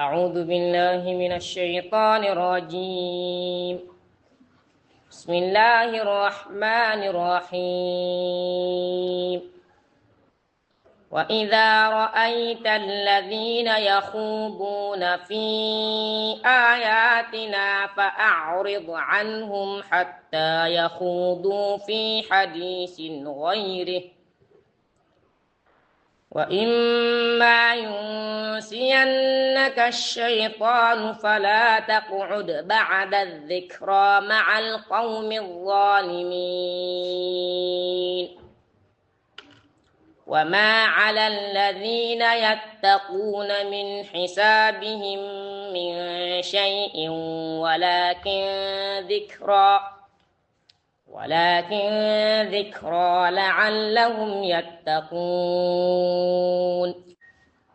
أعوذ بالله من الشيطان الرجيم. بسم الله الرحمن الرحيم. وإذا رأيت الذين يخوضون في آياتنا فأعرض عنهم حتى يخوضوا في حديث غيره، وإما ينسينك الشيطان فلا تقعد بعد الذكرى مع القوم الظالمين. وما على الذين يتقون من حسابهم من شيء ولكن ذكرى لعلهم يتقون.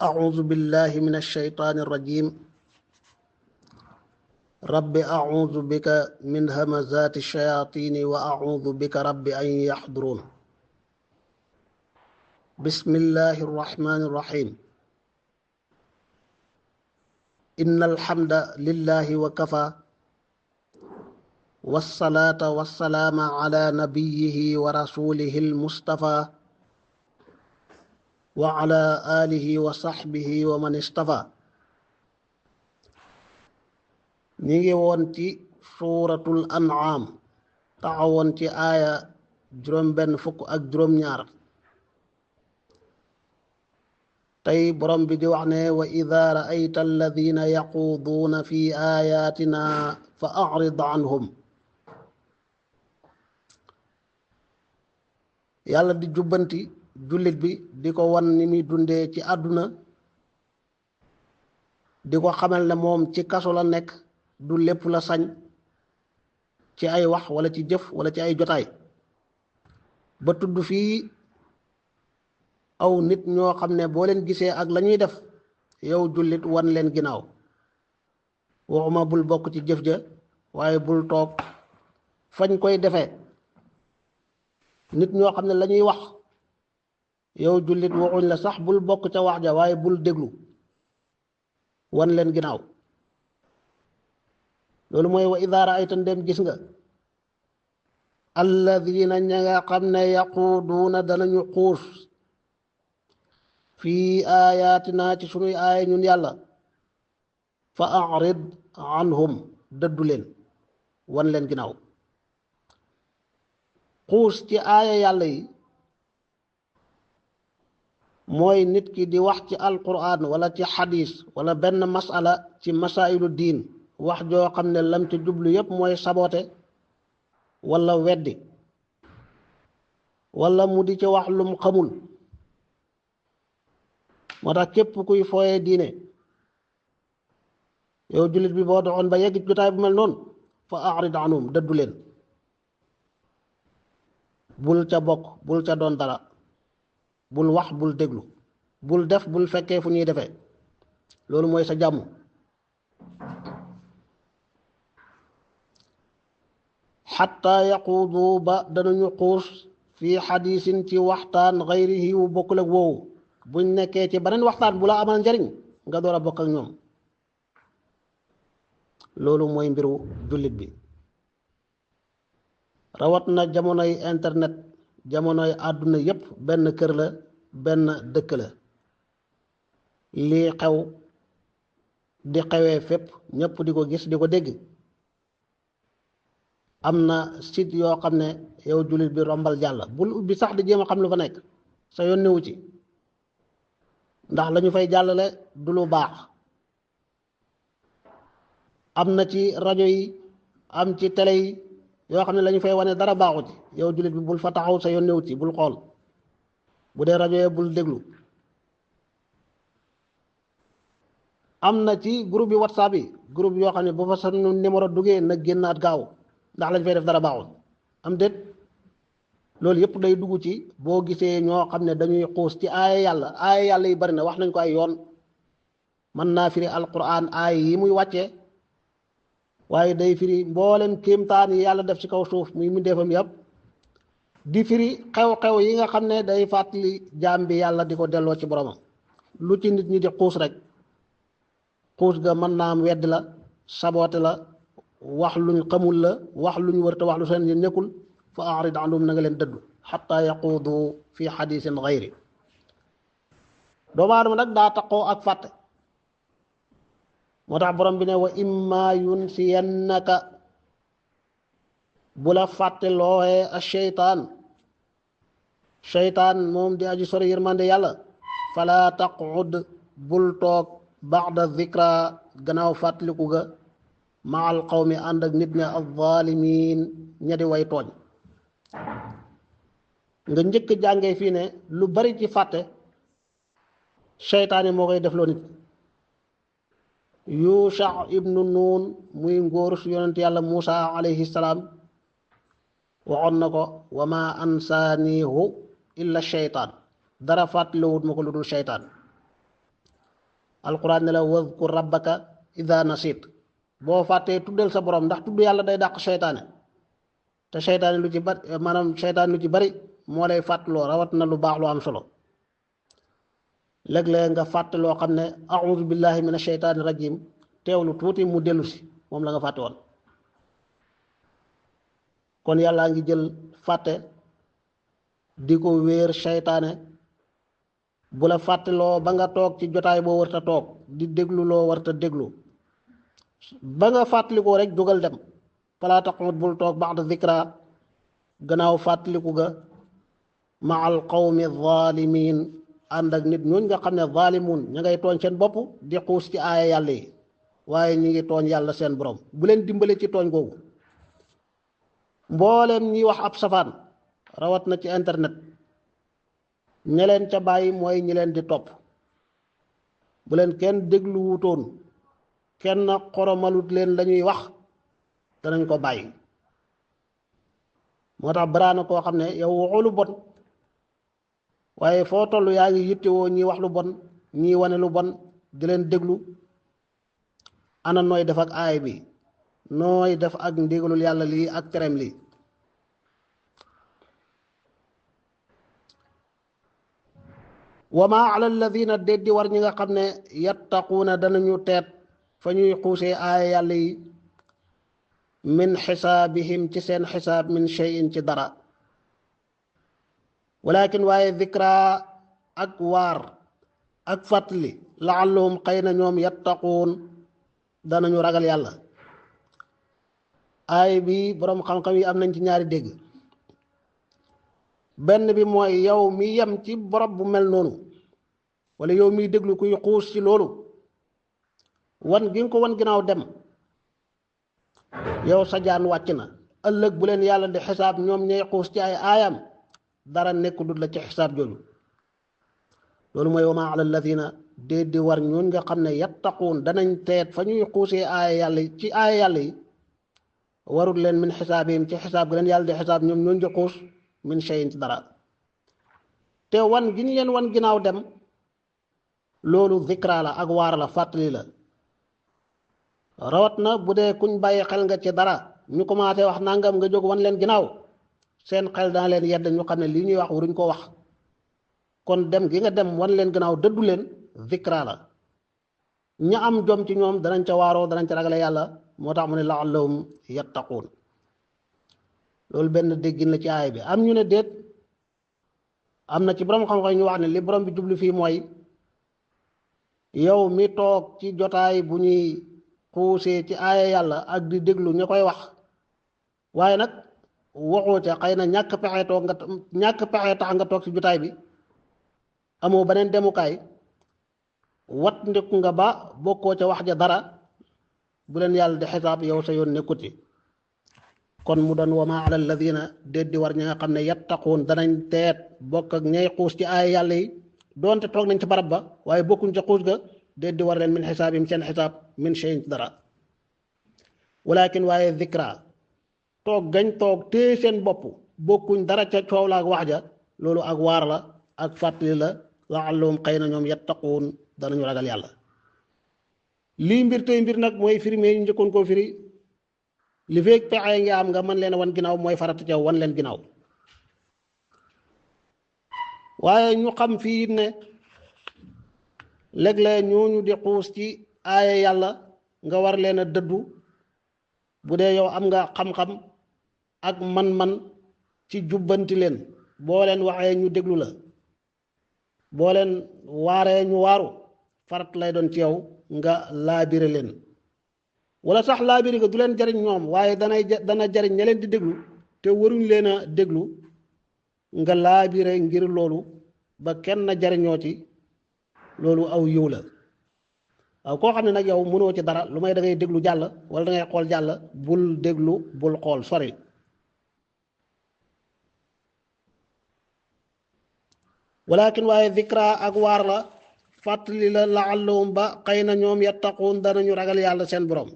أعوذ بالله من الشيطان الرجيم. رب أعوذ بك من همزات الشياطين وأعوذ بك رب أن يحضرون. بسم الله الرحمن الرحيم. إن الحمد لله وكفى والصلاة والسلام على نبيه ورسوله المصطفى وعلى آله وصحبه ومن اصطفى. ñi ngi woon ci suuratul an'am taxawoon ci aaya juróom benn fukk ak juróom ñaar. tey borom bi di wax ne wa ida ra'ayta alladina yaquuduuna fi ayatina fa a'rid anhum. yàlla di jubbanti jullit bi di ko wan ni muy dundee ci àdduna, di ko xamal ne moom ci kaso la nekk, du lépp la sañ ci ay wax wala ci jëf wala ci ay jotaay, ba tudd fii aw nit ñoo xam ne boo leen gisee ak la ñuy def yow jullit wan leen ginnaaw. waxuma bul bokk ci jëf ja, waaye bul toog fañ koy defee. nit ñoo xam ne la ñuy wax yow jullit waxuñ la sax bul bokk ca wax ja, waaye bul déglu, wan leen ginnaaw. loolu mooy wa idaa ra'ayta ndem gis nga alladina ña nga xam ne yaquuduuna danañu xuus fii ayatina ci sunuy aaya ñun yàlla, fa a'rid anhum, dëddu leen, wan leen ginnaaw. xuus ci aaya yàlla yi mooy nit ki di wax ci alquran wala ci xadis wala benn masala ci masailu diin, wax joo xam ne lam ci jublu yépp mooy sabote wala weddi wala mu di ci wax lum xamul. moo tax képp kuy fooyee diine, yow jullit bi boo doxoon ba yegg jotaay bu mel noonu fa a'rid anhum, dëddu leen, bul ca bokk, bul ca doon dara, bul wax, bul déglu, bul def, bul fekkee fu ñuy defee. loolu mooy sa jàmm. xatta yaquudu, ba danañu xuus fii xadiisin ci waxtaan xayrihi wu bokkul ak woowu. buñ nekkee ci beneen waxtaan bu la amal njariñ nga door a bokk ak ñoom. loolu mooy mbiru jullit bi. rawat na jamonoy internet, jamonoy àdduna yépp benn kër la, benn dëkk la. lii xew di xewee fépp, ñépp di ko gis, di ko dégg. am na site yoo xam ne yow jullit bi rombal jàll, bul ubbi sax di jéem a xam lu fa nekk, sa yoon newu ci, ndax lañu fay jàllale du lu baax. am na ci rajo yi, am ci télé yi yoo xam ne lañu fay wane dara baaxu ci, yow jullit bi bul fa taxaw, sa yoon newu ci, bul xool. bu dee rajo yi bul déglu. am na ci groupe yi whatsapp yi, groupe yoo xam ne bu fa sa numéro duggee nag génnaat gaaw, ndax lañ fay def dara baaxul. am déet? loolu yëpp day dugg ci boo gisee ñoo xam ne dañuy xuus ci aaya yàlla. aaya yàlla yi bari na, wax nañ ko ay yoon. mën naa firi alquran aaya yi muy wàccee, waaye day firi mboolem kéemtaan yi yàlla def ci kaw suuf muy mbindeefam yëpp. di firi xew-xew yi nga xam ne day fàttali jaam bi yàlla di ko delloo ci boromam. lu ci nit ñi di xuus rek xuus ga mën naa am weddi la saboote la wax luñ xamul la wax luñ wër te wax lu seen yéen nekkul fa a'rid anhum na nga leen dëddu xatta yaquudu fi xadiisin gayri doomu aadama nag daa taqoo ak fàtte moo tax borom bi ne wa imma yunsiyannaka bu la fàtte looxee a seytaan moom di aji sori yërmande yàlla fala taqud bul toog ba'da zikra gannaaw fàttaliku ga ma'al qawmi ànd ak nit ña az-zaalimiin ña di way tooñ nga njëkk jàngee fii ne lu bari ci fàtte seytaane moo koy defloo nit Yusha ibnu Nun muy ngóor su yonent yàlla Muusa alayhi salaam waxoon na ko wa ma ansaanihu illa seytaan dara fàttalewut ma ko lu dul seytaan alquran ne la wadkur rabbaka ida nasit boo fàttee tuddal sa borom ndax tudd yàlla day dàq seytaane te seytaane lu ci bari maanaam seytaane lu ci bari moo lay fàttaloo rawat na lu baax lu am solo léeg-léeg nga fàtte loo xam ne a'udhu billahi mina sheytaani rajim teewlu tuuti mu dellu si moom la nga fàtte woon kon yàllaa ngi jël fàtte di ko wéer seytaane bu la fàtteloo ba nga toog ci jotaay boo warta toog di déglu loo warta déglu ba nga fàttalikoo rek jógal dem falaa taqud bul toog ba'da zikra gannaaw fàttaliku ga ma'al qawmi zaalimiin ànd ak nit ñooñ nga xam ne zaalimuun ña ngay tooñ seen bopp di xuus ci aaya yàlla yi waaye ñi ngi tooñ yàlla seen borom bu leen dimbale ci tooñ googu mbooleem ñi wax ab safaan rawat na ci internet ña leen ca bàyyi mooy ñi leen di topp bu leen kenn déglu wutoon kenn xoromalut leen lañuy wax danañ ko bàyyi moo tax baraana koo xam ne yow waxoo lu bon waaye foo toll yaa ngi yittewoo ñi wax lu bon ñi wane lu bon di leen déglu ana nooy def ak aay bi nooy def ak ndigalul yàlla lii ak tereem lii wa ma ala alladina déddi war ñi nga xam ne yattaquuna danañu teet fa ñuy xuusee aaya yàlla yi min xisaabihim ci seen xisaab min shay'in ci dara walakin waaye zikra ak waar ak fàttali laallahum xëy na ñoom yattaquun danañu ragal yàlla aay bi boroom xam-xam yi am nañ ci ñaari dégg benn bi mooy yow mi yem ci borob bu mel noonu wala yow miy déglu kuy xuus ci loolu wan gi nga ko wan ginnaaw dem yow sa jaan wàcc na ëllëg bu leen yàlla di xisaab ñoom ñay xuus ci ay aayam dara nekk dut la ci xisaab jooju loolu mooy wa ma ala alladina déet di war ñoon nga xam ne yattaquun danañ teet fa ñuy xuusee aaya yàlla yi ci aaya yàlla yi warul leen min xisaabihim ci xisaab gi leen yàlla di xisaab ñoom ñooñ di xuus min shay'in ci dara te wan gi ñu leen wan ginnaaw dem loolu zikra la ak waar la fàttali la rawat na bu dee kuñ bàyyi xel nga ci dara ñu commencé wax nangam nga jóg wan leen ginnaaw seen xel dana leen yedd ñu xam ne lii ñuy wax waruñ ko wax kon dem gi nga dem wan leen ginnaaw dëddu leen zikra la ña am jom ci ñoom danañ ca waaroo danañ ca ragale yàlla moo tax mu ne laallahum yattaquun loolu benn déggin la ci aaya bi am ñu ne déet am na ci borom xam-xam ñu wax ne li borom bi jublu fii mooy yow mi toog ci jotaay bu ñuy xuusee ci aaya yàlla ak di déglu ña koy wax waaye nag waxoo ca xëy na ñàkk pexe tax nga toog ci jotaay bi amoo beneen demukaay wat ndiku nga ba bokkoo ca wax ja dara bu leen yàlla di xisaab yow sa yoon nekkuti kon mu doon wa ma ala alladina déet di war ñi nga xam ne yattaquun danañ teet bokk ak ñay xuus ci aaya yàlla yi doonte toog nañ ci barab ba waaye bokkuñ ca xuus ga déet di war leen min xisaabim seen xisaab min shay'in ci dara walakin waaye zikra toog gañ toog téye seen bopp bokkuñ dara ca coow la ak wax ja loolu ak waar la ak fàttali la laallahum xëy na ñoom yattaquun danañu ragal yàlla lii mbir tey mbir nag mooy firi mee ñu njëkkoon koo firi li feeg pexe nga am nga mën leen wan ginnaaw mooy farata ca wan leen ginnaaw waaye ñu xam fii ne léeg-léeg ñooñu di xuus ci aaya yàlla nga war leen a dëddu bu dee yow am nga xam-xam ak man-man ci jubbanti leen boo leen waxee ñu déglu la boo leen waaree ñu waaru farat lay doon ci yow nga laabire leen wala sax laabire ga du leen jariñ ñoom waaye dana jariñ ña leen di déglu te waruñ leen a déglu nga laabire ngir loolu ba kenn jariñoo ci loolu aw yiw la waaw koo xam ne nag yow mënoo ci dara lu may da ngay déglu jàll wala da ngay xool jàll bul déglu bul xool sori walakin waaye zikra ak waar la fàttali la laallahum ba xëy na ñoom yattaquun danañu ragal yàlla seen borom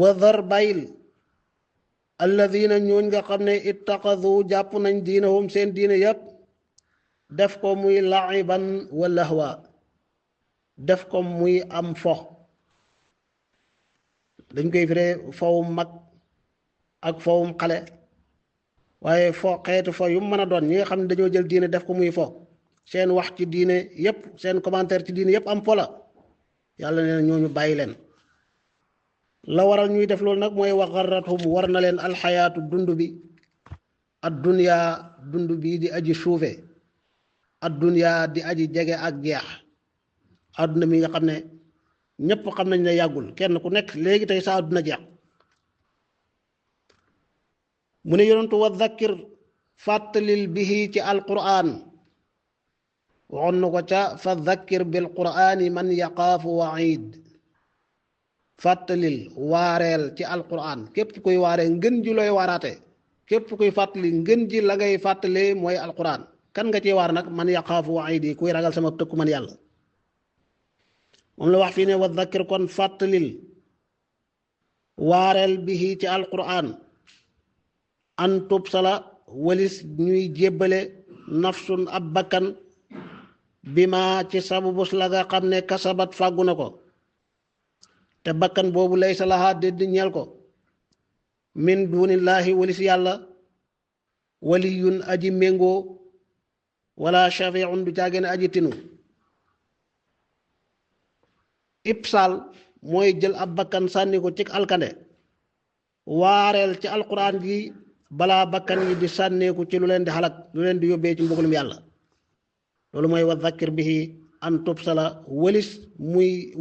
wa dhar bayil alladina ñooñ nga xam ne ittaqadu jàpp nañ diinahum seen diine yépp def ko muy laiban wa lahwa def ko muy am fo dañ koy firee fowum mag ak fowum xale waaye fo xeetu fo yu mën a doon ñi nga xam ne dañoo jël diine def ko muy fo seen wax ci diine yépp seen commentaire ci diine yépp am fo la yàlla nee na ñooñu bàyyi leen la waral ñuy def loolu nag mooy wa garrathum war na leen alxayaatu dund bi ad dunya dund bi di aji suufe ad dunya di aji jege ak jeex àdduna mi nga xam ne ñépp xam nañ ne yàggul kenn ku nekk léegi tey sa àdduna jeex mu ne yonentu wa dhakkir fàttalil bihi ci alquran waxoon na ko ca fa dhakkir bil qurani man yaqaafu waid fàttalil waareel ci alquran képp kuy waaree ngën ji looy waaraate képp kuy fàttali ngën ji la ngay fàttalee mooy alquran kan nga ci waar nag man yaqaafu waid yi kuy ragal sama tëkku man yàlla moom la wax fii ne wa dhakkir kon fàttalil waareel bihi ci alquran an tubsala walis ñuy jébbale nafsun ab bakkan bi ma ci sababus la nga xam ne kasabat fàggu na ko te bakkan boobu laysa laha dédd ñeel ko min dunillahi walis yàlla waliyun aji méngoo wala shafiun du caageen aji tinu ibsal mooy jël ab bakkan sànni ko ci alkande waareel ci alquran gi balaa bakkan yi di sànneeku ci lu leen di xalak lu leen di yóbbee ci mbugalum yàlla loolu mooy wa dhakkir bihi an tubsala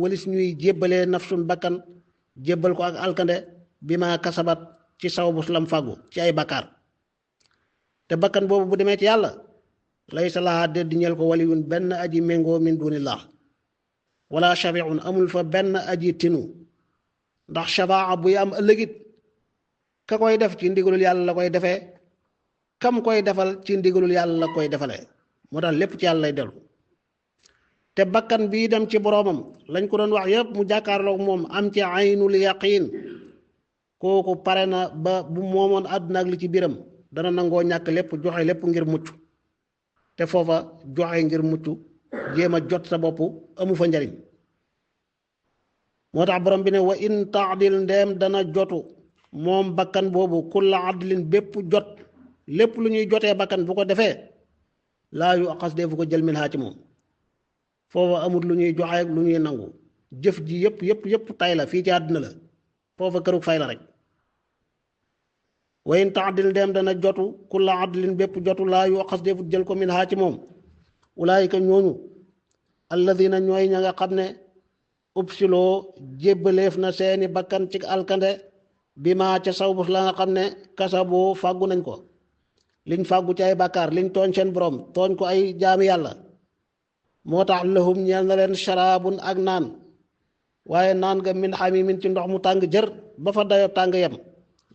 walis ñuy jébbalee nafsun bakkan jébbal ko ak alkande bi ma kasabat ci sababu lam fàggu ci ay bakkaar te bakkan boobu bu demee ci yàlla laysa laha dédd ñeel ko waliyun benn aji méngoo min dunillah wala shafiun amul fa benn aji tinu ndax shafaa buy am ëllëgit ka koy def ci ndigalul yàlla la koy defee kam koy defal ci ndigalul yàlla la koy defalee moo tax lépp ci yàlla lay dellu te bakkan bii dem ci boroomam lañ ko doon wax yépp mu jàkkaarloog moom am ci aynul yaqin kooku pare na ba bu moomoon àdduna ak li ci biram dana nangoo ñàkk lépp joxe lépp ngir mucc te foofa joxe ngir mucc jéem a jot sa bopp amu fa njariñ moo tax borom bi ne wa in taadil ndeem dana jotu moom bakkan boobu kulla adlin bépp jot lépp lu ñuy jotee bakkan bu ko defee laa yu axas dee fu ko jël min haa ci moom foofa amul lu ñuy joxe lu ñuy nangu jëf ji yépp tay la fii ci àdduna la foofa kërug fay la rek wa in taadil ndeem dana jotu kulla adlin bépp jotu laa yu axas dee fu jël ko min haa ci moom ulaayika ñooñu alladina ñooy ña nga xam ne ubsiloo jébbaleef na seeni bakkan ci alkande bi ma ca sawbus la nga xam ne kasaboo fàggu nañ ko liñ fàggu ci ay bàkkaar liñ tooñ seen borom tooñ ko ay jaami yàlla moo tax lahum ñeel na leen sharaabun ak naan waaye naan nga min xamimin ci ndox mu tàng jër ba fa dayo tàng yem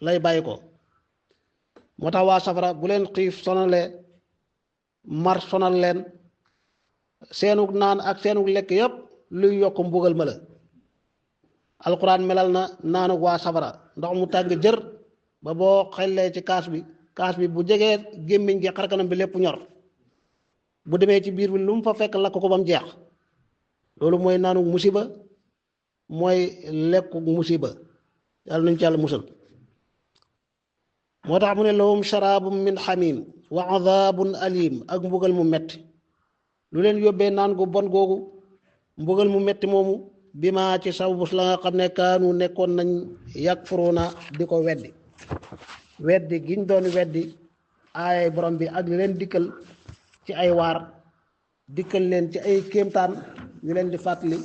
lay bàyyi ko moo tax waa safara bu leen xiif sonale mar sonal leen seenug naan ak seenug lekk yépp luy yokk mbugal ma la alquran melal na naanug waa safara ndox mu tàng jër ba boo xellee ci kaas bi bu jegee gémmiñ gi xarkanam bi lépp ñor bu demee ci biir bi lu mu fa fekk lakk ko ba mu jeex loolu mooy naanug musiba mooy lekkug musiba yàlla nañu ci yàlla musal moo tax mu ne lahum sharaabun min xamim wa adabun alim ak mbugal mu metti lu leen yóbbee naan gu bon googu mbugal mu metti moomu bi ma ci sababu la nga xam ne kaanu nekkoon nañ yakfuruna di ko weddi giñ doon weddi aayay borom bi ak li leen dikkal ci ay waar dikkal leen ci ay kéemtaan ñu leen di fàttali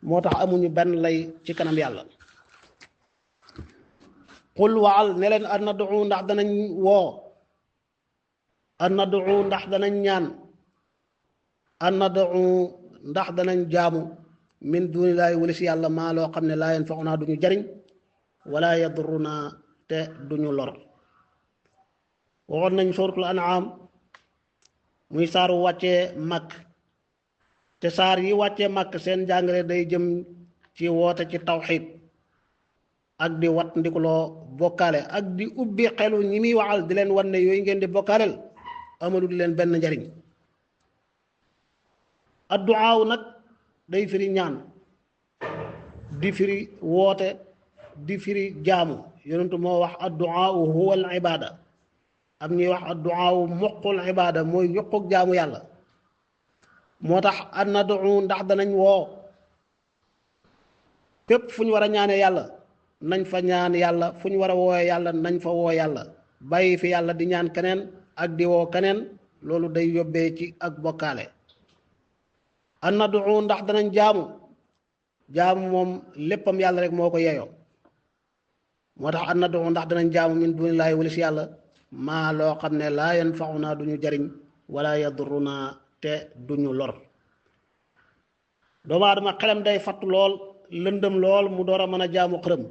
moo tax amuñu benn lay ci kanam yàlla. qul waal ne leen an nadu ndax danañ woo an nadu ndax danañ ñaan an nadu ndax danañ jaamu min dunillahi wala si yàlla maa loo xam ne laa yanfa'una duñu jariñ wala yadurruna te duñu lor. waxoon nañ suratul an'am muy saaru wàccee màkk te saar yi wàccee màkk seen jàngale day jëm ci woote ci tawxid ak di wat ndikuloo bokkaale ak di ubbi xelu ñi muy waxal di leen wan ne yooyu ngeen di bokkaaleel amalul leen benn njariñ. adduaaw nag day firi ñaan di firi woote di firi jaamu yonentu moo wax adduaaw huwa al ibada am ñuy wax adduaaw muqul ibada mooy yuquk jaamu yàlla. moo tax an nadu ndax danañ woo fépp fu ñu war a ñaane yàlla nañ fa ñaan yàlla fu ñu war a wooye yàlla nañ fa woo yàlla bàyyi fi yàlla di ñaan keneen ak di woo keneen loolu day yóbbee ci ak bokkaale. an nadu ndax danañ jaamu moom léppam yàlla rek moo ko yeeyoo moo tax an nadu ndax danañ jaamu min dunillahi wala si yàlla maa loo xam ne laa yanfa'una duñu jariñ wala yadurruna te duñu lor. doomu aadama xelam day fatt lool lëndëm lool mu door a mën a jaamu xërëm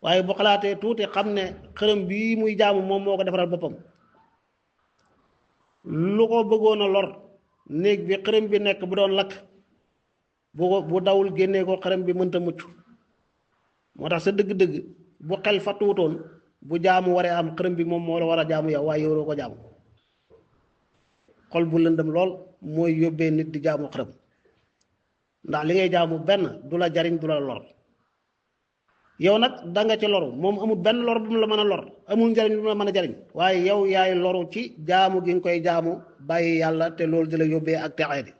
waaye bu xalaatee tuuti xam ne xërëm bii muy jaamu moom moo ko defaral boppam lu ko bëggoon a lor néeg bi xërëm bi nekk bu doon lakk bu dawul génnee ko xërëm bi mënta mucc. moo tax sa dëgg-dëgg bu xel fattuwutoon bu jaamu waree am xërëm bi moom moo la war a jaamu yow waaye yow doo ko jaamu. xol bu lëndëm lool mooy yóbbee nit di jaamu xërëm ndax li ngay jaamu benn du la jariñ du la lor yow nag danga ci loru moom amul benn lor bu mu la mën a lor amul njariñ bu mu la mën a jariñ waaye yow yaay loru ci jaamu gi nga koy jaamu bàyyi yàlla te loolu di la yóbbee ak texee di.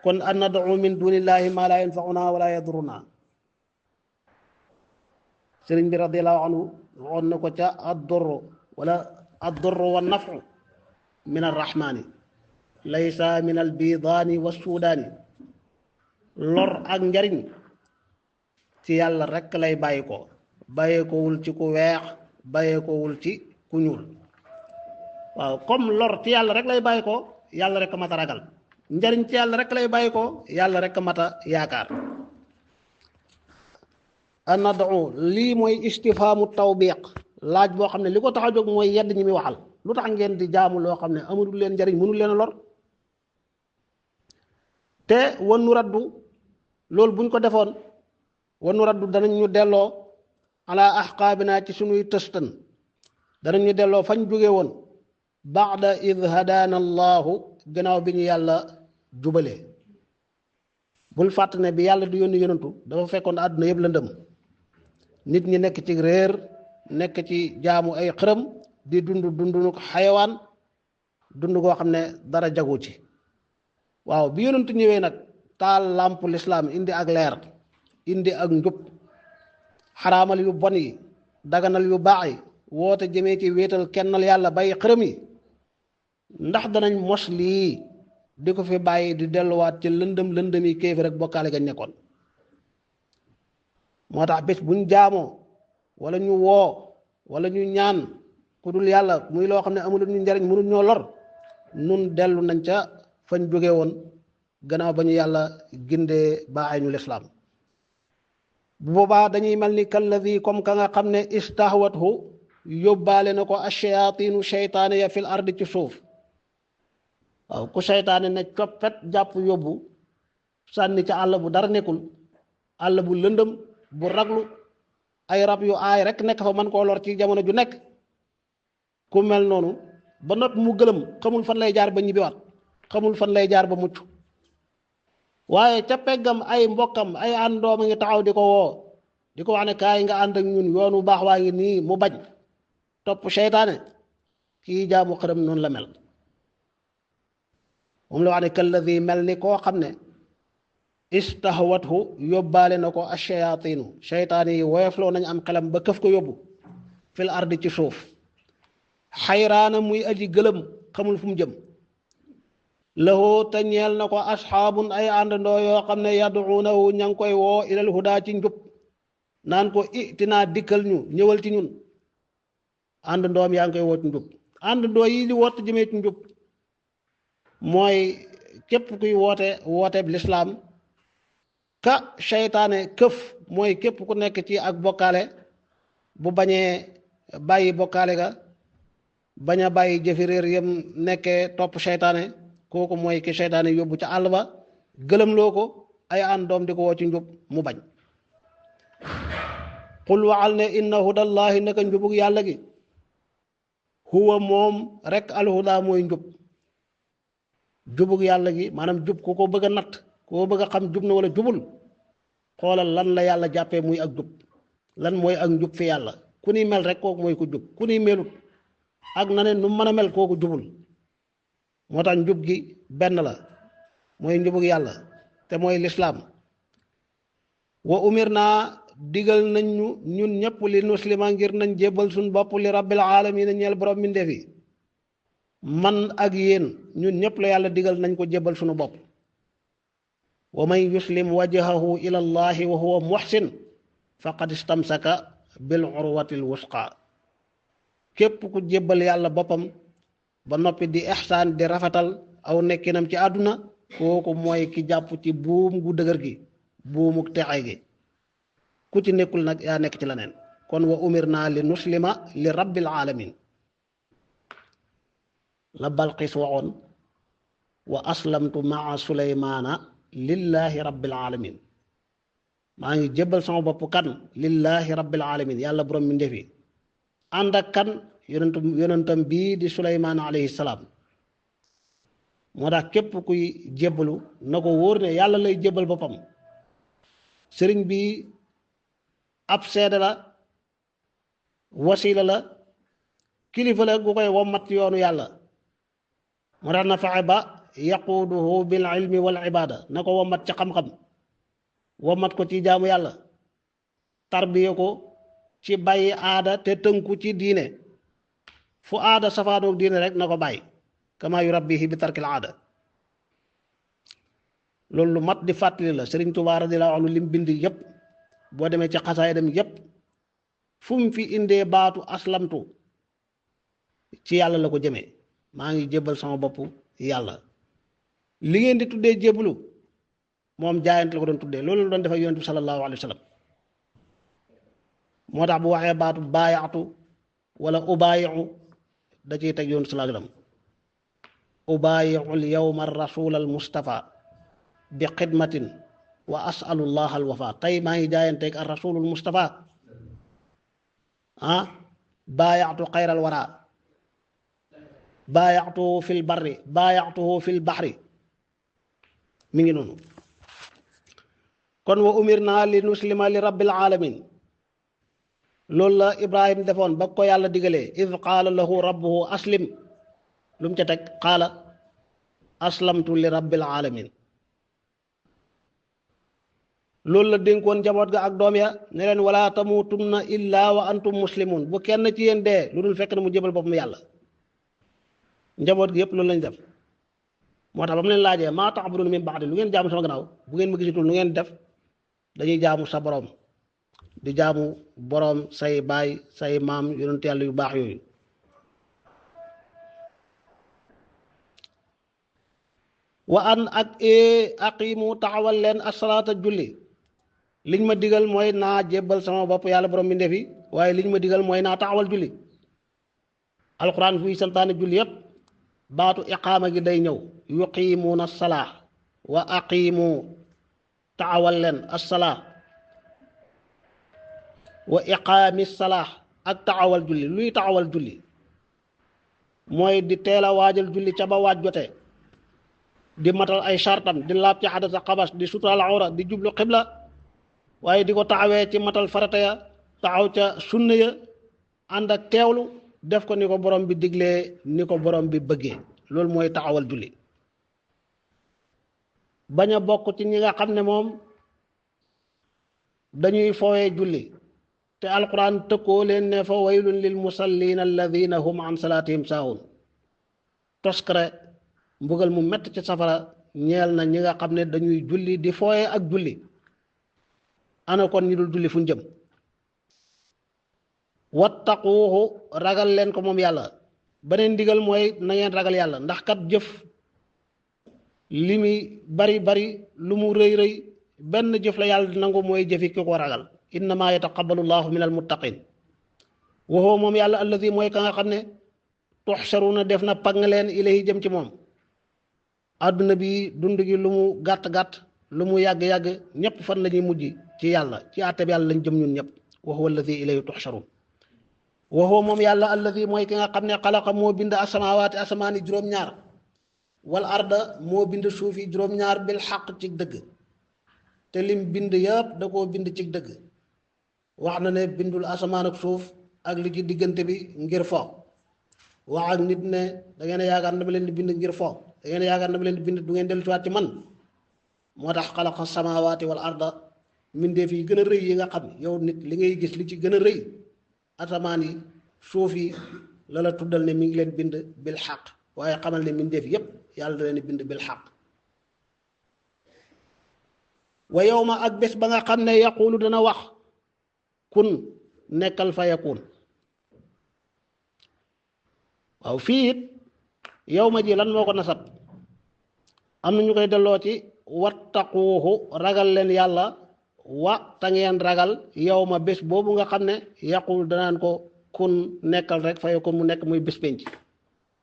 kon an nad'u min dunillahi ma la yanfa'una wala yadurruna. sëriñ bi radiyallahu anhu waxoon na ko ca ad-durru wala ad-durru wa naf'u min arrahmani laysa min albidaani wa suudaani. lor ak njariñ ci yàlla rekk lay bàyyi ko bàyyeekowul ci ku weex bàyyeekowul ci ku ñuul. waaw comme lor ci yàlla rek lay bàyyi ko yàlla rek mat a ragal njariñ ci yàlla rek lay bàyyi ko yàlla rek mat a yaakaar. an nadu lii mooy istifhaamu tawbiq laaj boo xam ne li ko tax a jóg mooy yedd ñi muy waxal lu tax ngeen di jaamu loo xam ne amul leen njariñ mënul leen lor. te wanu raddu loolu buñ ko defoon wanu raddu danañ ñu delloo ala ahqaabina ci sunuy tëstan danañ ñu delloo fañ jóge woon baada id hadaana allahu gannaaw bi ñu yàlla jubalee. bul fàtt ne bi yàlla di yónni yonantu dafa fekkoon àdduna yëpp lëndëm nit ñi nekk ci réer nekk ci jaamu ay xërëm di dundu xayawaan dund koo xam ne dara jagu ci. waaw bi yonantu ñëwee nag taal làmp lislaam indi ak leer indi ak njub xaraamal yu bon yi daganal yu baax yi woote jëmee ci wéetal kennal yàlla bay xërëm yi ndax danañ mos lii di ko fi bàyyi di delluwaat ci lëndëm yi kéefi rek bokkaale gañ nekkoon. moo tax bés buñ jaamoo wala ñu woo wala ñu ñaan ku dul yàlla muy loo xam ne amul ñu njariñ mënul ñoo lor nun dellu nañ ca fañ jóge woon gannaaw ba ñu yàlla gindee baaxee ñu lislaam. bu boobaa dañuy mel ni kalladi comme ka nga xam ne istahwathu yóbbaale na ko ash-shayaatinu sheytaane ya fil ardi ci suuf. waaw ku seytaane ne coppet jàpp yóbbu sànni ca àll bu dara nekkul àll bu lëndëm bu raglu ay rab yu aay rek nekk fa mën koo lor ci jamono ju nekk ku mel noonu ba noppi mu gëlëm xamul fan lay jaar ba ñibbiwaat xamul fan lay jaar ba mucc waaye ca peggam ay mbokkam ay àndoom a ngi taxaw di ko woo di ko wax ne kaay nga ànd ak ñun yoonu baax waa ngi nii mu bañ topp seytaane kii jaamu xërëm noonu la mel. moom la wax ne kalladi mel ni koo xam ne istahwathu yóbbaale na ko ash-shayaatinu seytaan yi woyofloo nañ am xelam ba këf ko yóbbu fil ardi ci suuf xayraana muy aji gëlëm xamul fu mu jëm lahu te ñeel na ko asxaabun ay àndandoo yoo xam ne yaduunahu ña ngi koy woo ilal hudaa ci njub naan ko itinaa dikkal ñu ñëwal ci ñun àndandoom yaa ngi koy woo ci njub àndandoo yi di woote jëmee ci njub mooy képp kuy woote lislaam ka seytaane këf mooy képp ku nekk ci ak bokkaale bu bañee bàyyi bokkaale ga bañ a bàyyi jëfi réer yam nekkee topp seytaane kooku mooy ki seytaane yóbbu ca àll ba gëlëmloo ko ay àndoom di ko woo ci njub mu bañ qul waxal ne inna hudallahi naka njubug yàlla gi huwa moom rek alhuda mooy njub jubug yàlla gi maanaam jub ku ko bëgg a natt ku ko bëgg a xam jub na wala jubul xoolal lan la yàlla jàppee muy ak jub lan mooy ak njub fi yàlla ku ni mel rek kooku mooy ku jub ku ni melut ak na ne nu mën a mel kooku jubul moo tax njub gi benn la mooy njubug yàlla te mooy lislaam wa umir naa digal nañ ñu ñun ñëpp li muslima ngir nañ jébbal suñ bopp li rabbil alamin ñeel borom mbindeef yi man ak yéen ñun ñëpp la yàlla digal nañ ko jébbal suñu bopp wa man yuslim wajhahu ila allahi wa huwa muhsin faqad istamsaka bil urwatil wusqa képp ku jébbal yàlla boppam ba noppi di ihsaan di rafetal aw nekkinam ci àdduna kooku mooy ki jàpp ci buum gu dëgër gi buumuk texe gi ku ci nekkul nag yaa nekk ci leneen kon wa umirna li nuslima li rabbil alamin la Balqis waxoon wa aslamtu maa suleymaana lillahi rabbil alamin maa ngi jébbal sama bopp kan lillahi rabbil alamin yàlla borom mi ndefi ànd ak kan yonentam bii di suleymaan alayhi salaam moo tax képp kuy jébbalu na ko wóor ne yàlla lay jébbal boppam sëriñ bi ab seede la wasila la kilifa la gu koy wommat yoonu yàlla moo tax na fexe ba yaquuduhu bil ilmi wal ibada na ko wommat ci xam-xam wommat ko ci jaamu yàlla tarbiya ko ci bàyyi aada te tënku ci diine fu aada safaanoog diine rek na ko bàyyi kama yurabbihi bi tarkil aada loolu lu mat di fàttali la Sëriñ Tuubaa radiyallaahu anhu lim bind yépp boo demee ci xasaay dem yépp fu mu fi indee baatu aslamtu ci yàlla la ko jëmee maa ngi jébbal sama bopp yàlla li ngeen di tuddee jébbalu moom jaayante la ko doon tuddee loolu la doon def ak yonent bi sallallahu alayhi wa sallam moo tax bu waxee baatu baayaatu wala ubaayiu da ciy teg yonent sallallahu alayhi wa sallam ubaayiu al yawma rasul al mustafa bi xidmatin wa asalullah al wafa tey maa ngi jaayanteeg ar rasulul mustafa baayaatu xayral wara baayaatuhu fil barri baayaatuhu fil baxri mi ngi noonu kon wa umirna li nuslima li rabbil alamin loolu la Ibrahim defoon ba ko yàlla digalee id qaala lahu rabbuhu aslim lu mu ca teg qaala aslamtu li rabbil alamin loolu la dénkoon njaboot ga ak doom ya ne leen wala tamutunna illa wa antum muslimun bu kenn ci yéen dee lu dul fekk na mu jébal boppam yàlla njaboot gi yépp loolu lañ def moo tax ba mu leen laajee maa ta'buduna min ba'di lu ngeen jaamu sama gannaaw bu ngeen ma gisatul lu ngeen def dañuy jaamu sa borom di jaamu borom say baay say maam yonent yàlla yu baax yooyu wa an ak aqimu taxawal leen asalaata julli liñ ma digal mooy naa jébbal sama bopp yàlla borom bi ndefi waaye liñ ma digal mooy naa taxawal julli alquran fuy santaane julli yépp baatu iqaama gi day ñëw yuqimuuna salaa wa aqimu taxawal leen assalaa wa iqaami salaa ak taxawal julli luy taxawal julli mooy di teel a waajal julli ca ba waaj jotee di matal ay sartam di laab ci xadasa xabas di sutural awra di jublu xibla waaye di ko taxawee ci matal farata ya taxaw ca sunna ya ànd ak teewlu def ko ni ko borom bi diglee ni ko borom bi bëggee loolu mooy taxawal julli bañ a bokk ci ñi nga xam ne moom dañuy fooye julli te alquran tëkkoo leen ne fa waylun lil musallin alladina hum an salatihim saahun toskare mbugal mu mett ci safara ñeel na ñi nga xam ne dañuy julli di fooye ak julli. ana kon ñi dul julli fu ñu jëm. wattaquuhu ragal leen ko moom yàlla beneen ndigal mooy na ngeen ragal yàlla ndax kat jëf li muy bari bari lu mu rëy rëy benn jëf la yàlla di nangu mooy jëfi ki ko ragal innama yataqabbalu llahu min almuttaqin wa huwa moom yàlla alladi mooy ka nga xam ne tuxsharuna def na pang leen ilayhi jëm ci moom. àdduna bi dund gi lu mu gàtt-gàtt lu mu yàgg-yàgg ñëpp fan la ñuy mujj ci yàlla ci àtte bi yàlla lañ jëm ñun ñëpp wa huwa alladi ilayhi tuxsharun wa huwa moom yàlla alladi mooy ki nga xam ne xalaqa moo bind asamawaati asamaani juróom-ñaar wal arda moo bind suuf yi juróom-ñaar bil xaq ci dëgg te lim bind yëpp da koo bind ci dëgg wax na ne bindul asamaan ak suuf ak li ci diggante bi ngir fo wax ak nit ne da ngeen a yaakaar dama leen di bind ngir fo da ngeen a yaakaar dama leen di bind du ngeen dellusiwaat ci man moo tax xalaqa samawaati wal arda mbindeef yi gën a rëy yi nga xam yow nit li ngay gis li ci gën a rëy asamaan yi suuf yi la la tuddal ne mi ngi leen bind bil xaq waaye xamal ne mbindeef yépp yàlla da leen bind bil xaq wa yawma ak bés ba nga xam ne yaqulu dana wax kun nekkal fa yakun waaw fii it yawma ji lan moo ko nasab am na ñu koy delloo ci wattaquuhu ragal leen yàlla wa ta ngeen ragal yawma bés boobu nga xam ne yaqul danaan ko kun nekkal rek fa yakun mu nekk muy bés penc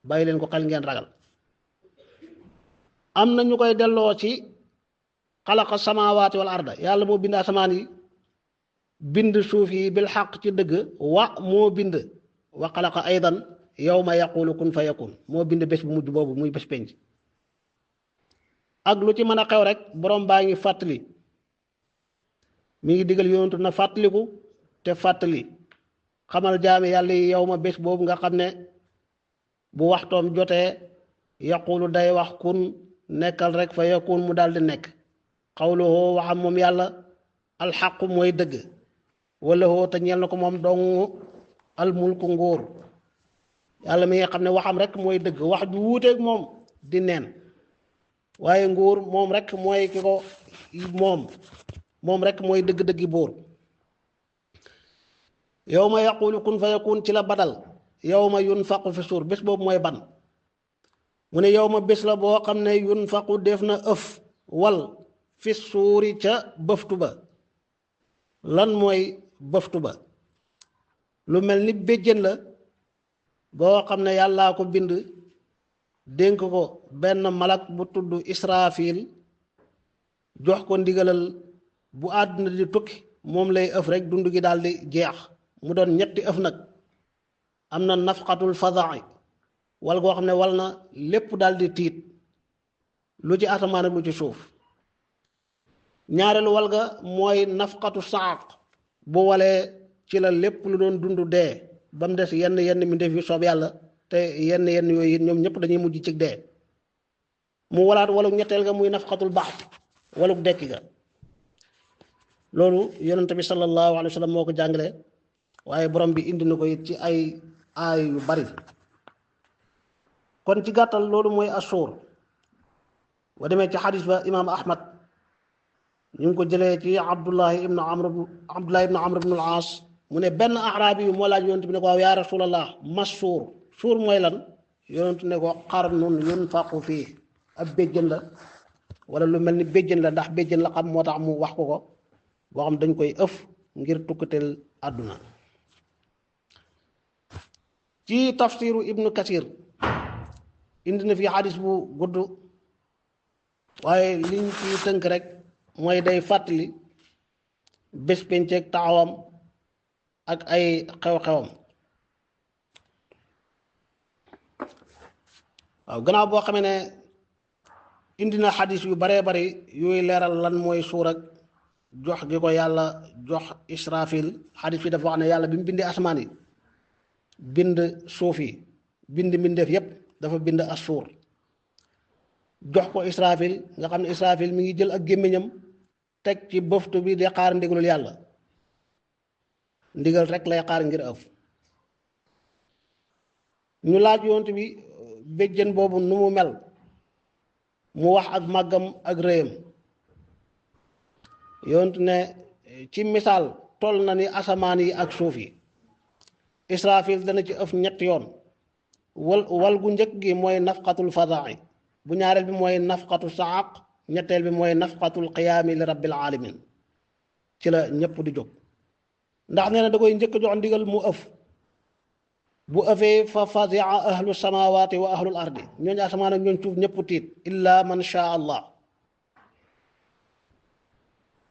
bàyyi leen ko xel ngeen ragal. am na ñu koy delloo ci xalaqa samawaati wal arda yàlla moo bind asamaan yi bind suuf yi bil xaq ci dëgg wa moo bind wa xalaqa aydan yawma yaqulu kun fa yakun moo bind bés bu mujj boobu muy bés penc ak lu ci mën a xew rek borom baa ngi fàttali mi ngi digal yonentu na fàttaliku te fàttali xamal jaami yàlla yi yawma bés boobu nga xam ne bu waxtoom jotee yaqulu day wax kun nekkal rek fa yakun mu daal di nekk xawluhu waxam moom yàlla alxaqu mooy dëgg wala hoo te ñeel na ko moom dong almulku nguur yàlla mi nga xam ne waxam rek mooy dëgg wax ju wuuteeg moom di neen waaye nguur moom rek mooy ki ko moom rek mooy dëgg-dëggi buur yawma yaqulu kun fa yakun ci la badal yawma yunfaqu fi suur bés boobu mooy ban mu ne yawma bés la boo xam ne yunfaqu def na ëf wal fi suuri ca bëftu ba lan mooy bëftu ba lu mel ni béjjën la boo xam ne yàllaa ko bind dénk ko benn malak bu tudd Israfil jox ko ndigalal bu àdduna di tukki moom lay ëf rek dund gi daal di jeex mu doon ñetti ëf nag am na nafqatul fadaai wal goo xam ne wal na lépp daal di tiit lu ci asamaan ak lu ci suuf ñaareelu wal ga mooy nafqatu saaq bu walee ci la lépp lu doon dund dee ba mu des yenn mi def yu soob yàlla te yenn yooyu ñoom ñëpp dañuy mujj ci dee mu walaat waluk ñetteel ga muy nafqatul baax waluk dekki ga loolu yonent bi sallallahu alayhi wa sallam moo ko jàngale waaye borom bi indi na ko it ci ay aay yu bari kon ci gàttal loolu mooy asuur wa demee ci xadis ba imaam ahmad ñu ngi ko jëlee ci abdullahi ibnu amr ibnu al-aas mu ne benn araabi yu moo laaj yonent bi ne ko waaw yaa rasulallah mas suur mooy lan yonent ne ko qarnun yunfaqu fii ab béjjën la wala lu mel ni béjjën la ndax béjjën la xam moo tax mu wax ko boo xam dañ koy ëf ngir tukkatel àdduna ci tafsiru ibnu kasir indi na fi xadis bu gudd waaye liñ ci tënk rek mooy day fàttali bés penceeg taxawam ak ay xew-xewam waaw gannaaw boo xamee ne indi na xadis yu baree bari yooyu leeral lan mooy suur ak jox gi ko yàlla jox Israfil xadis bi dafa wax ne yàlla bi mu bindee asmaan yi bind suuf yi bind mbindeef yépp dafa bind as suur jox ko Israfil nga xam ne Israfil mi ngi jël ak gémmiñam teg ci bëftu bi di xaar ndigalul yàlla ndigal rek lay xaar ngir ëf ñu laaj yonent bi béjjën boobu nu mu mel mu wax ak màggam ak rëyam yonent ne ci misaal toll na ni asamaan yi ak suuf yi Israfil dana ci ëf ñetti yoon wal gu njëkk gi mooy nafqatul faza'i bu ñaareel bi mooy nafqatu saaq ñetteel bi mooy nafqatul qiyaami li rabbil alamin ci la ñëpp di jóg ndax nee na da koy njëkk jox ndigal mu ëf bu ëfee fa fazia ahlu samawati wa ahlul ardi ñooñu asamaan ak ñooñu suuf ñëpp tiit illa man sha allah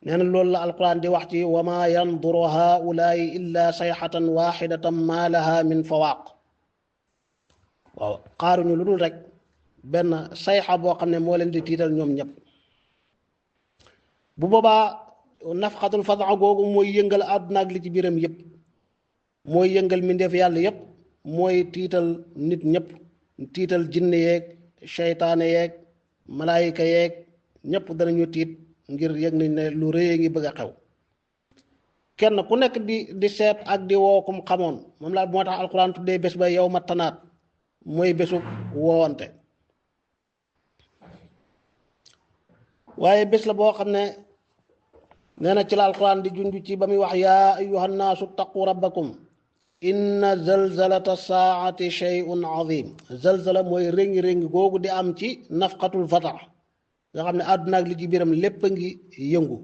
nee na loolu la alquran di wax ci wa ma yanduru haulaai illa sayxatan waxidatan ma laha min fawaq waaw xaaruñu lu dul rek benn sayxa boo xam ne moo leen di tiital ñoom ñëpp bu boobaa nafxatul fadaa googu mooy yëngal àdduna ak li ci biiram yëpp mooy yëngal mbindeef yàlla yëpp mooy tiital nit ñëpp tiital jinne yeeg seytaane yeeg malaayika yeeg ñëpp danañu tiit ngir yëg nañ ne lu rëy ngi bëgg a xew kenn ku nekk di seet ak di woo kum xamoon moom laa moo tax alquran tuddee bés ba yow ma tanaat mooy bésu woowante waaye bés la boo xam ne nee na ci la alquran di junj ci ba muy wax yaa ayyuhan naasu taqu rabbakum inna zalzalata saati shay'un azim zalzala mooy réngi-réngi googu di am ci nafqatul fata nga xam ne àdduna ak li ci biiram lépp a ngi yëngu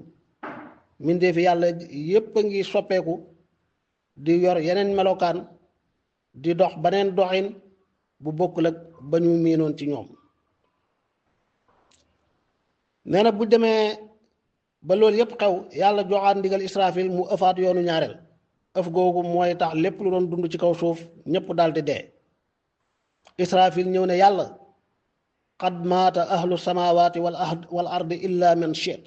mbindeefi yàlla yépp a ngi soppeeku di yor yeneen melokaan di dox beneen doxin bu bokkul ak ba ñu miinoon ci ñoom nee na bu demee ba loolu yépp xew yàlla joxaat ndigal Israfil mu ëfaat yoonu ñaareel ëf googu mooy tax lépp lu doon dund ci kaw suuf ñépp daldi dee Israfil ñëw ne yàlla qad maata ahlu samawati wal ardi illa man shi'at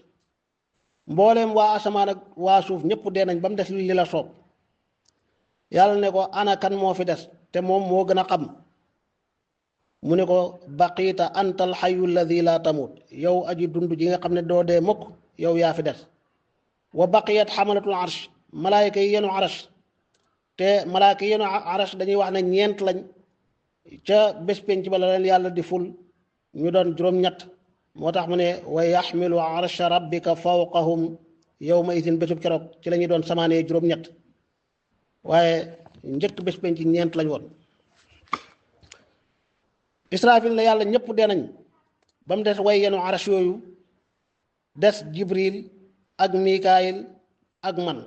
mbooleem waa asamaan ak waa suuf ñépp dee nañ ba mu des li la soob yàlla ne ko ana kan moo fi des te moom moo gën a xam mu ne ko baqiita antal xayu alladi la tamut yow aji dund ji nga xam ne doo dee mukk yow yaa fi des wa baqiyat xamalatul arsh malaayika yi yenu arash te malaayika yi yenu arash dañuy wax ne ñeent lañ ca bés penc ba la leen yàlla di ful ñu doon juróom-ñett moo tax mu ne wa yaxmilu arsha rabbika fawqahum yawma idin bésub keroog ci la ñuy doon samaanee juróom-ñett waaye njëkk bés penc ñeent lañ woon Israfil la yàlla ñëpp dee nañ ba mu des way yenu arash yooyu des Jibril ak Mikaayil ak man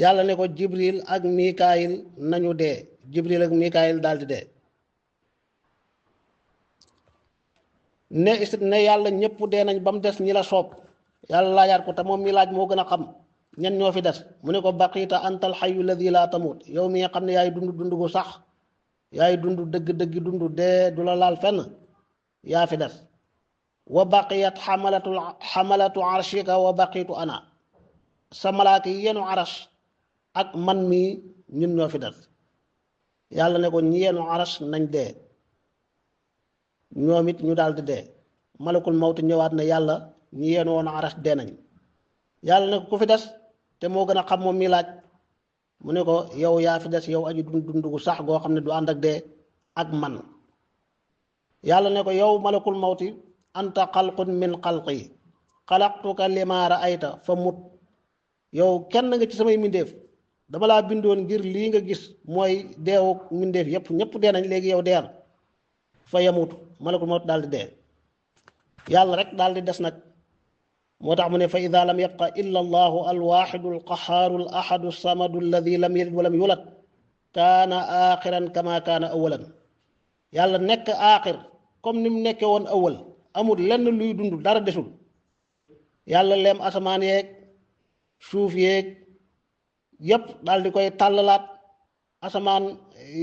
yàlla ne ko Jibril ak Mikaayil nañu dee Jibril ak Mikaayil daldi dee ne yàlla ñëpp dee nañ ba mu des ñi la soob yàlla laajaat ko te moom mi laaj moo gën a xam ñen ñoo fi des mu ne ko baqiita antal xayu alladi laa tamut yow mi nga xam ne yaay dund gu sax yaay dund dëgg dund dee du la laal fenn yaa fi des wa baqiyat xamalatu arshika wa baqitu ana sa malaaka yi yenu arash ak man mii ñun ñoo fi des yàlla ne ko ñi yenu arash nañ dee ñoom it ñu daal di dee malakul mawtu ñëwaat ne yàlla ñi yenu woon arash dee nañ yàlla ne ko ku fi des te moo gën a xam moom mi laaj mu ne ko yow yaa fi des yow aji dund gu sax goo xam ne du ànd ak dee ak man yàlla ne ko yow malakul mawti anta xalqun min xalqi xalaqtuka lima ra'ayta fa mut yow kenn nga ci samay mbindeef dama laa bindoon ngir lii nga gis mooy deewu mbindeef yépp ñépp dee nañ léegi yow deyal fa yamutu malakul mawti daal di dee yàlla rek daal di des nag moo tax mu ne fa ida lam yabqa illa allahu alwaxidu alqahaaru al ahadu samadu alladi lam yalid walam yulad kaana axiran kama kaana awalan yàlla nekk aaxir comme ni mu nekkee woon awal amul lenn luy dund dara desul yàlla leem asamaan yeeg suuf yeeg yépp daal di koy tàllalaat asamaan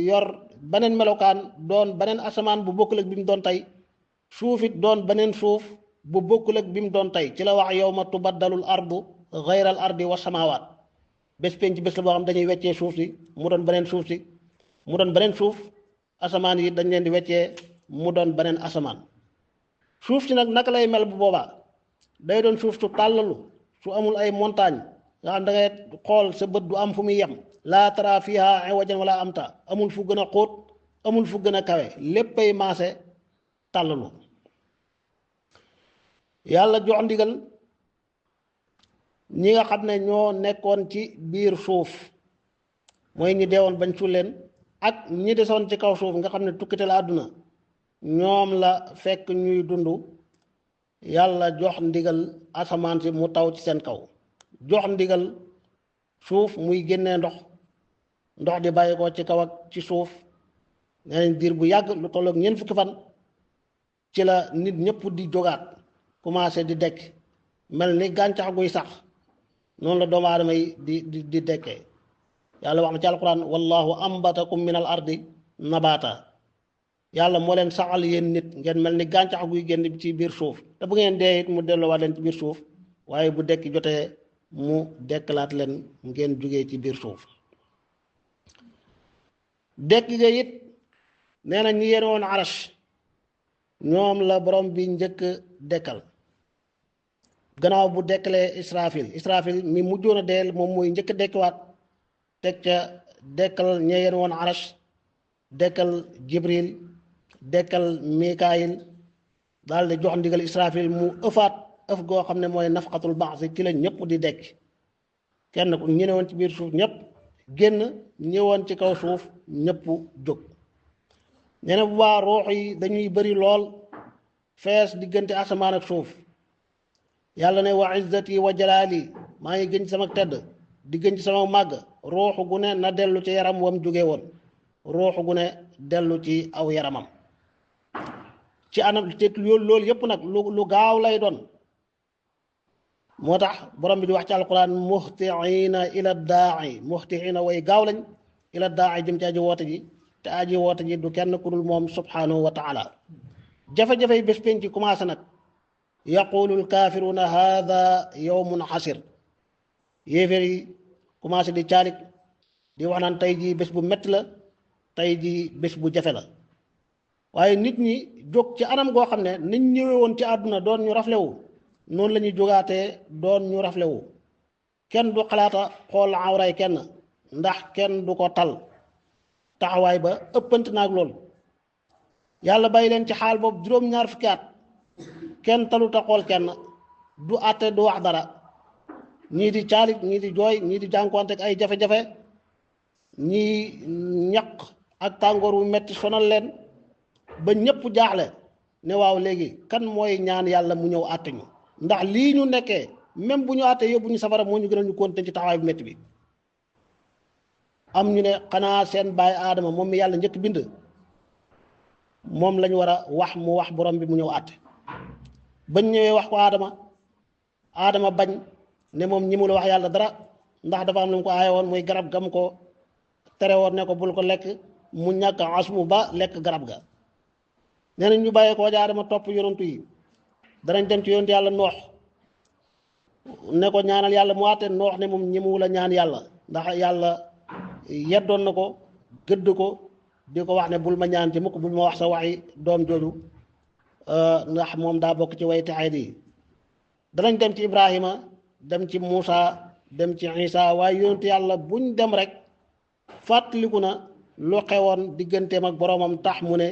yor beneen melokaan doon beneen asamaan bu bokkul ak bi mu doon tey suuf it doon beneen suuf bu bokkul ak bi mu doon tey ci la wax yawma tubaddalul ardu gayral ardi wa samawaat bés penc bés la boo xam dañuy weccee suuf si mu doon beneen suuf si mu doon beneen suuf asamaan yi dañ leen di weccee mu doon beneen asamaan suuf si nag naka lay mel bu boobaa day doon suuf su tàllalu su amul ay montagne nga xam da ngay xool sa bët du am fu muy yem laa tara fiha iwajan wala amta amul fu gën a xóot amul fu gën a kawe léppay maase tàllalu yàlla jox ndigal ñi nga xam ne ñoo nekkoon ci biir suuf mooy ñi deewoon bañ suul leen ak ñi desoon ci kaw suuf nga xam ne tukkite la àdduna ñoom la fekk ñuy dund yàlla jox ndigal asamaan si mu taw ci seen kaw jox ndigal suuf muy génnee ndox di bàyyi ko ci kaw ak ci suuf nee nañ diir bu yàgg lu tollook ñeent fukki fan ci la nit ñëpp di jógaat commencé di dekk mel ni gàncax guy sax noonu la doomu aadama yi di dekkee yàlla wax na ci alquran wallahu ambatakum min al ardi nabata yàlla moo leen saxal yéen nit ngeen mel ni gàncax guy génn ci biir suuf te bu ngeen dee it mu delloowaat leen ci biir suuf waaye bu dekki jotee mu dekkalaat leen ngeen jugee ci biir suuf dekk ga it nee na ñi yéen woon arash ñoom la borom bi njëkk dekkal gannaaw bu dekkalee israfil mi mujjoon a deel moom mooy njëkk dekkiwaat teg ca dekkal ñi yéen woon arash dekkal jibril dekkal mikaayil daal di jox ndigal israfil mu ëfaat ëf goo xam ne mooy nafqatul ba'si ci la ñëpp di dekk kenn ku ñu ne woon ci biir suuf ñëpp génn ñëwoon ci kaw suuf ñëpp jóg ñene bu baa ruux yi dañuy bari lool fees diggante asamaan ak suuf yàlla ne wa izzati wa jalaali maa ngi gën ci sama tedd di gën ci sama màgg ruuxu gu ne na dellu ci yaram wam jóge woon ruuxu gu ne dellu ci aw yaramam ci anam te loolu yépp nag lu gaaw lay doon moo tax borom bi di wax ci alquran muhtiina ila daa'i muhtiina way gaaw lañ ila daa'i jëm ci aji woote ji te aji woote ji du kenn ku dul moom subhanahu wa taala jafe-jafe yi bés penc ci commencé nag yaqulu alkaafiruuna haada yawmun xasir yéeféer yi commencé di caalik di wax naan tey jii bés bu metti la tey jii bés bu jafe la waaye nit ñi jóg ci anam goo xam ne niñ ñëwee woon ci àdduna doon ñu raflewu noonu la ñuy jógaatee doon ñu raflewu kenn du xalaata xool awray kenn ndax kenn du ko tal taxawaay ba ëppant naag loolu yàlla bàyyi leen ci xaal boobu juróom-ñaar fukki at kenn taluta xool kenn du àtte du wax dara ñii di caalit ñii di jooy ñii di jànkuwante ak ay jafe-jafe ñii ñaq ak tàngoor wu metti sonal leen ba ñëpp jaaxle ne waaw léegi kan mooy ñaan yàlla mu ñëw àtte ñu ndax lii ñu nekkee même bu ñu àttee yóbbu ñu safara moo ñu gënal ñu continuer ci taxawaay bu metti bi am ñu ne xanaa seen baay aadama moom mi yàlla njëkk bind moom lañu war a wax mu wax borom bi mu ñëw àtte bañ ñëwee wax ko aadama bañ ne moom ñi mu la wax yàlla dara ndax dafa am lu mu ko aaye woon muy garab gam ko tere woon ne ko bul ko lekk mu ñàkk asmu ba lekk garab ga nee nañ ñu bàyyee ko ja aadama topp yonantu yi danañ dem ci yonantu yàlla noox ne ko ñaanal yàlla mu àtte noox ne moom ñi mu la ñaan yàlla ndax yàlla yeddoon na ko gëdd ko di ko wax ne bul ma ñaan ci mukk bul ma wax sa waxi doom jooju ndax moom daa bokk ci way texee di danañ dem ci Ibrahima dem ci Muusa dem ci Isa waaye yonent yàlla buñ dem rek fàttaliku na lu xewoon digganteem ak boroomam tax mu ne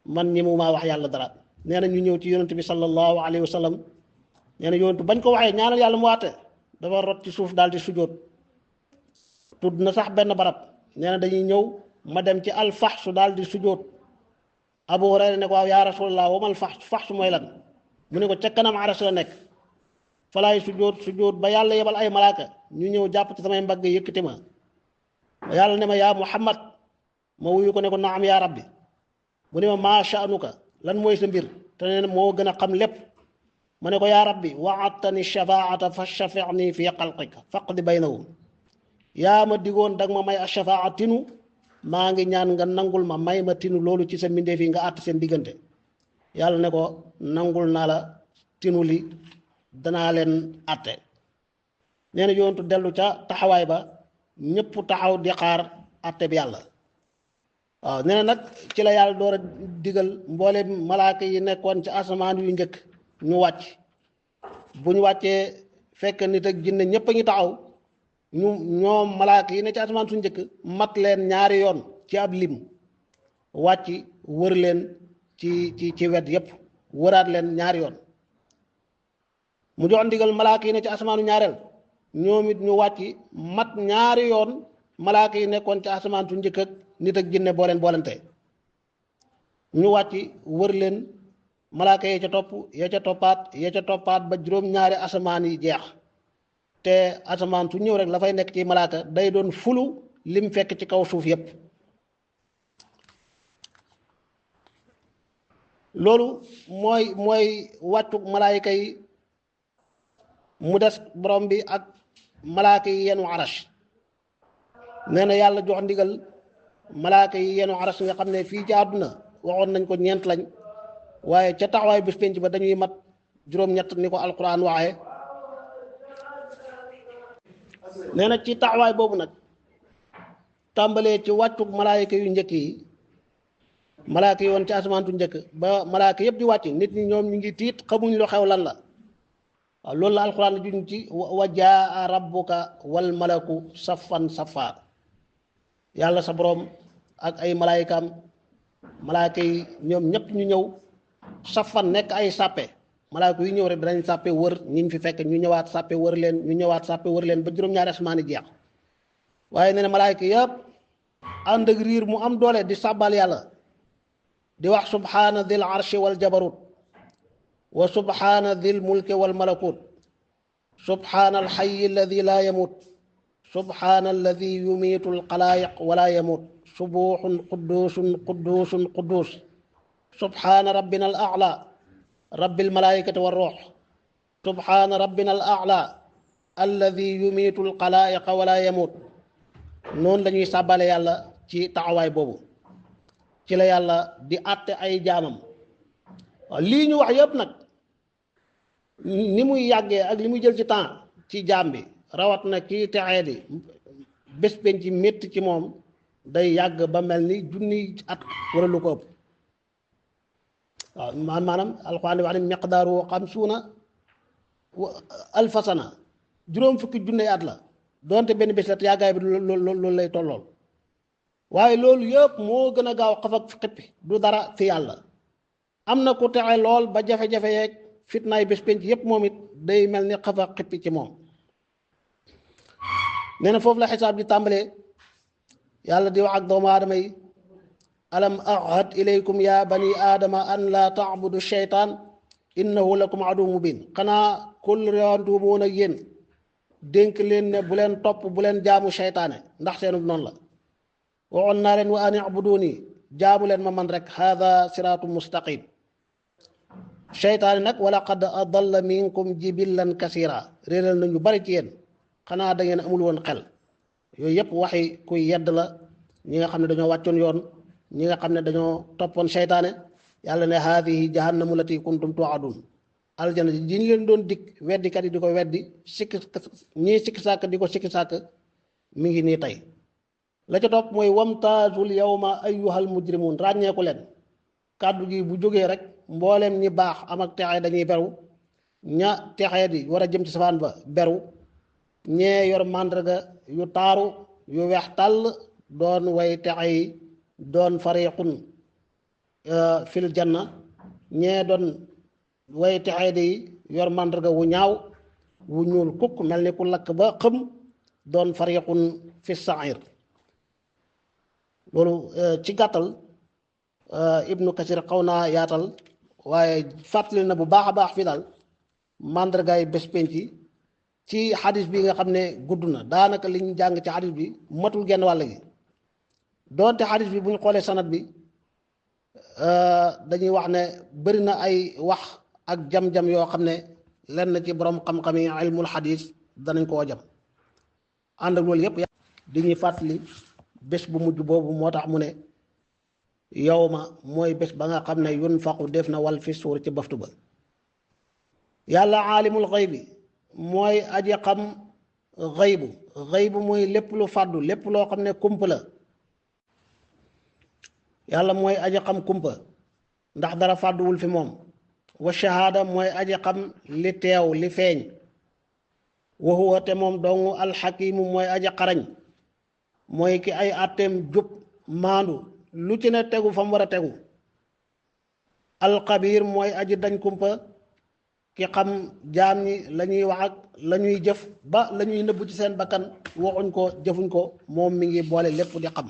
man ñi mu maa wax yàlla dara nee na ñu ñëw ci yonent bi sallallahu alayhi wa sallam nee na yonent bañ ko waxee ñaanal yàlla mu waate dafa rot ci suuf daal di sujjóot tudd na sax benn barab nee na dañuy ñëw ma dem ci alfaxsu daal di sujjóot Abu Hurayra ne ko waaw yaa rasulallah wamal faxsu mooy lan mu ne ko ca kanam aras la nekk falaay sujjóot ba yàlla yebal ay malaaka ñu ñëw jàpp ci samay mbagg yëkkati ma yàlla ne ma yaa Muhammad ma wuyu ko ne ko naam yaa rabbi mu ne ma maa sha'nuka lan mooy sa mbir te ne moo gën a xam lépp ma ne ko yaa rabbi wa'adtani shafaa'ata fa shafi'ni fi xalqika faqdi baynahum yaa ma digoon dag ma may ashafaa tinu maa ngi ñaan nga nangul ma may ma tinu loolu ci sa mbindeef yi nga àtt seen diggante yàlla ne ko nangul naa la tinu li danaa leen àtte nee na yoontu dellu ca taxawaay ba ñëpp taxaw di xaar àtte bi yàlla waaw nee na nag ci la yàlla door a digal mbooleem malaaka yi nekkoon ci asamaan yu njëkk ñu wàcc bu ñu wàccee fekk nit ak jinne ñëpp a ngi taxaw ñoom malaaka yi ne ci asamaan su njëkk mat leen ñaari yoon ci ab lim wàcc wër leen ci wet yépp wëraat leen ñaari yoon mu jox ndigal malaaka yi ne ci asamaanu ñaareel ñoom it ñu wàcc mat ñaari yoon malaaka yi nekkoon ci asamaan su njëkk ak nit ak jinne boolente ñu wàcc wër leen malaaka yee ca topp yee ca toppaat ba juróom-ñaari asamaan yi jeex te asamaan su ñëw rek la fay nekk ci malaaka day doon fulu lim fekk ci kaw suuf yépp loolu mooy wàccu malaayika yi mu des borom bi ak malaaka yi yenu arash nee na yàlla jox ndigal malaaka yi yenu arash nga xam ne fii ci àdduna waxoon nañ ko ñeent lañ waaye ca taxawaay bés penc ba dañuy mat juróom-ñett ni ko alquran waxee nee na ci taxawaay boobu nag tàmbalee ci wàccug malaayika yu njëkk yi malaaka yi woon ci asamaantu njëkk ba malaaka yëpp di wàcc nit ñi ñoom ñu ngi tiit xamuñ lu xew lan la waaw loolu la alquran la juñ ci wa jaa rabbuka wal malaku saffan saffa yàlla sa boroom ak ay malaayikaam malaaka yi ñoom ñëpp ñu ñëw safan nekk ay sàppe malaaka yu ñëw rek danañ sàppe wër ñiñ fi fekk ñu ñëwaat sàppe wër leen ñu ñëwaat sàppe wër leen ba juróom-ñaari asmaan yi jeex waaye nee na malaaka yëpp ànd ak riir mu am doole di sàbbal yàlla di wax subhaana dil arshi wal jabarut wa subhaana dil mulki wal malakut subhaana alxayi alladi laa yamut subhaana alladi yumiitu alxalaayiq wala yamut subuuxun qudduusun qudduus subhaana rabbina al a'la rabbil malaayikati war ruux subhaana rabbina al a'la alladi yumiitu alxalaayiqa wala yamut noonu la ñuy sàbbale yàlla ci taxawaay boobu ci la yàlla di àtte ay jaamam waaw lii ñu wax yëpp nag ni muy yàggee ak li muy jël ci temps ci jaam bi rawat na kii texee di bés penc ci métti ci moom day yàgg ba mel ni junni at wala lu ko ëpp waaw maanaam alxuraan wax ne miqdaaru xamsuuna alfa sana juróom fukki junne at la doonte benn bés la yàggaay bi loolu lay tollool waaye loolu yëpp moo gën a gaaw xaf ak xippi du dara fi yàlla am na ku texe lool ba jafe-jafe yeeg fitnaay bés penc yëpp moom it day mel ni xaf ak xippi ci moom nee na foofu la xisaab di tàmbalee yàlla di wax ak doomu aadama yi alam ahad ilaykum ya bani aadama an laa taabudu sheytaan innahu lakum adu mubin xanaa kul réwantumoon ak yéen dénk leen ne bu leen topp bu leen jaamu sheytaane ndax seenub noonu la waxoon naa leen wa an ibuduni jaamu leen ma man rek hada siraatu mustaqim sheytaane nag wala qad adalla minkum jibillan kasira réeral nañu bari ci yéen xanaa da ngeen amul woon xel yooyu yëpp waxi kuy yedd la ñi nga xam ne dañoo wàccoon yoon ñi nga xam ne dañoo toppoon seytaane yàlla ne haadihi jahannamu lati kuntum tuadun aljana ji ñu leen doon dikk weddikat yi di ko weddi ñii sikki sàkk di ko sikki sàkk mi ngi nii tey la ca topp mooy wamtaazul yawma ayyuhal mujrimun ràññeeku leen kàddu gi bu jógee rek mbooleem ñi baax am ak texee dañuy beru ña texee di war a jëm ci safaan ba beru ñee yor màndarga yu taaru yu weex tàll doon way texe yi doon fariqun fil janna ñee doon way texe di yor màndarga wu ñaaw wu ñuul kukk mel ni ku lakk ba xëm doon fariqun fi sair loolu ci gàttal ibnu kasir xaw naa yaatal waaye fàttali na bu baax a baax fi daal màndargaay bés penc ci xadis bi nga xam ne gudd na daanaka liñ jàng ci xadis bi matul genn wàll gi doonte xadis bi bu ñu xoolee sanad bi dañuy wax ne bëri na ay wax ak jam-jam yoo xam ne lenn ci borom xam-xam yi ilmul xadis danañ koo jam ànd ak loolu yëpp di ñuy fàttali bés bu mujj boobu moo tax mu ne yawma mooy bés ba nga xam ne yunfaqu def na wal fi suur ci baftu ba yàlla aalimul xaybi mooy aji xam xaybu mooy lépp lu fàddu lépp loo xam ne kump la yàlla mooy aji xam kumpa ndax dara fàdduwul fi moom wa shahaada mooy aji xam li teew li feeñ wa huwa te moom dongu alxakimu mooy aji xarañ mooy ki ay àtteem jub maandu lu ci ne tegu fa mu war a tegu alxabiir mooy aji dañ kumpa ki xam jaam ñi la ñuy wax ak la ñuy jëf ba la ñuy nëbb ci seen bakkan waxuñ ko jëfuñ ko moom mi ngi boole lépp di xam